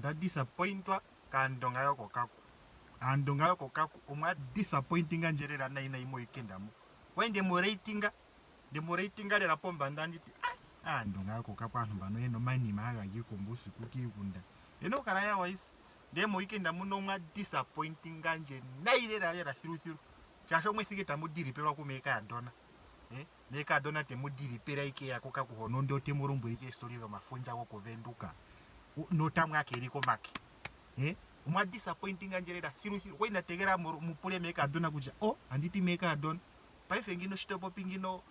Onda disappointwa kaandonga yokOkaku. Aandonga yokOkaku omwa disappointinga ndje lela nayi nayi moweekend mu. Kwali nde mu ratinga, nde mu ratinga lela pombanda anditi ai aandonga yokOkaku aantu mbano yena omanima haga kiikombo uusiku kiigunda. Yena okukala ya wise. Ndele moweekend muno omwa disappointinga ndje nayi lela lela thiluthilu. Shaashi omwe thike tamu dilipelwa kumeekadona. Eh? Meekadona te mu dilipele ike ya kOkaku hono ndee ote mu lombwele ike eestori dhomafundja gokoVenduka. Notamu akele ike omake. Eh? Omwa disappointinga ndje lela thiluthilu. Okwali nda tegela mu pule meekadona kutya oh, anditi meekadona paife ngino shi to popi ngino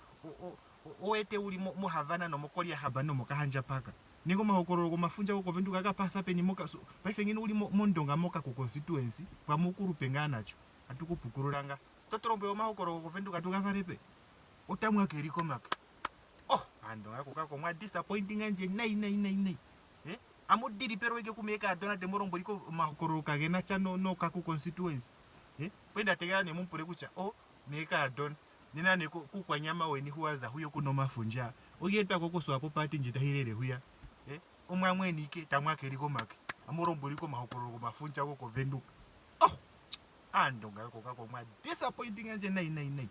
owete wuli moHavana nomoKoliahaba nomOkahandja park. Nenge omahokololo gomafundja gokoVenduka ga pasa peni moka so, paife ngino owuli mOndonga mOkaku constituency pwa mukulupe ngaa nacho. Atu ku pukulula ngaa. Oto tu lombwele omahokololo gokoVenduka tu ga fale pe? Otamu akele ike omake. Oh, Aandonga yokoKaku omwa disappointinga ndje nayi nayi nayi nayi. Eh? Amu dilipelwa ike kumeekadona te mu lombwele ike omahokololo kage na sha nOkaku constituency. Eh? Okwali nda tegelela nee mu pule kutya oh, meekadona nena nee kuukwanyama weni hu wa za hwiya oku na omafundja oge etwa ko koSwapo party ndji tayi lele hwiya. Eh? Omwa mwena ike tamu akele ike omake. Amu lombwelwa ike omahokololo gomafundja gokoVenduka. Oh! Aandonga yokoKaku omwa disappointinga ndje nayi nayi nayi.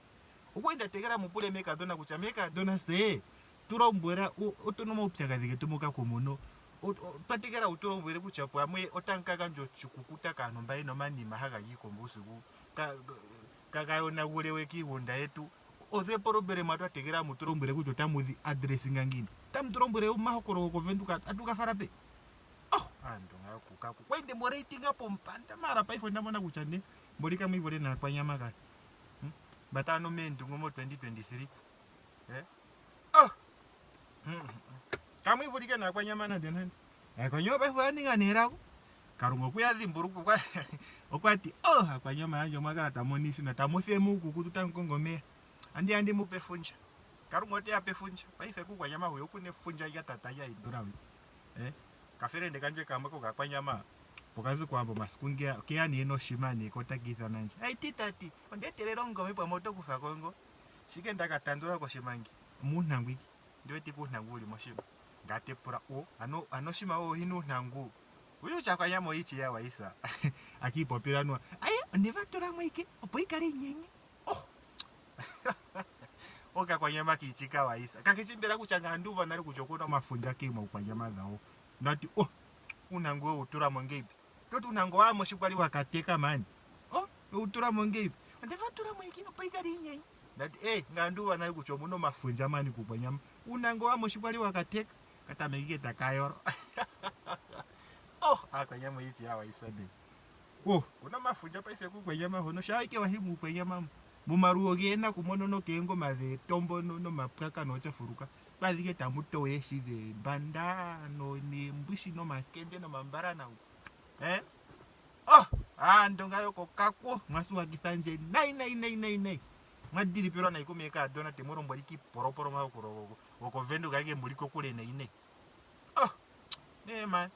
Okwali nda tegela mu pule meekadhona kutya meekadhona se tu lombwela otu na omaupyakadhi getu moKaku muno. Otwa tegela wu tu lombwele kutya pwamwe otamu ka gandja oshikukuta kaantu mba yena omanima haga giikombo uusiku kaga yonagule we kiigunda yetu. Odho epolobelema twa tegela mu tu lombwele kutya otamu dhi addressinga ngiini. Otamu tu lombwele omahokololo gokoVenduka atu ga fala peni? Oh, aandonga yokuKaku kwali nde mu ratinga pombanda maala paife onda mona kutya ne mboli kamwi ivule naakwanyama ka hmm? Mba taya nu meendungu mo 2023 eh? Oh! Hmm. Kamwi ivulike naakwanyama nande nande. Aakwanyama paife oya ninga nelago. Kalunga okwe ya dhimbulukwa okwa ti oh aakwanyama yandje omwa kala tamu nithina tamu themu uukukutu tamu kongo omeya. Andi ya ndi mu pe efundja. Kalunga ote ya pe efundja. Paife kuukwanyama hwiya oku na efundja lya tata lya indula hwi. Eh, kafelende kandje kamwe kokakwanyama pokazi kOwambo omasiku ngeya okeya nee noshima nee ko otaka ithana ndje. Ayi ti tati, onda etelela omungome pamwe oto kutha ko ngo. Shike ndaka tandula koshima ngi? Omuuntangu ike. Ndi wete ike uuntangu wuli moshima. Nga te pula, o, ano, ano oshima ohi na uuntangu? Uyu kutya akwanyama oyi ichi ya waisa. Akiipopila anuwa, aye, onde va tula mo ike, opo yi kale inyenye. Oh! Okakwanyama kiichi ka waisa. Kakechi mbela kutya nga andu uva nale kutya okuna omafundja keemaukwanyama dhawo. Nati, oh, uuntangu we wu tula mo ngeipi? Toti uuntangu waa moshi kwali wa kateka mani. Oh, we wu tula mo ngeipi? Onde va tula mo ike, opo yi kale inyenye. Ndati, eh, nga andu uva nale kutya omuna omafundja mani kuukwanyama. Uuntangu waa moshi kwali wa kateka. Katameke ike taka yolo. Oh, aakwanyama oyichi ya waisa nee. Oh, kuna omafundja paife kuukwenyama hono shaa ike wahi muukwenyama momaluwo geenaku mono nokeengoma dheetombo nomapwaka nootyafuluka twadhike tamu towa eeshi dheembanda neembwishi nomakende nomambalana eh? Oh, aandonga yokoKakwo mwasuwakitha ndje nayi nayi nayi nayi nayi mwadilipelwa nayi kumeekadona te mu lombwele ike iipolopolo omahokololo gokoVenduka ike muli kokule nayi nayi. Oh, nee man.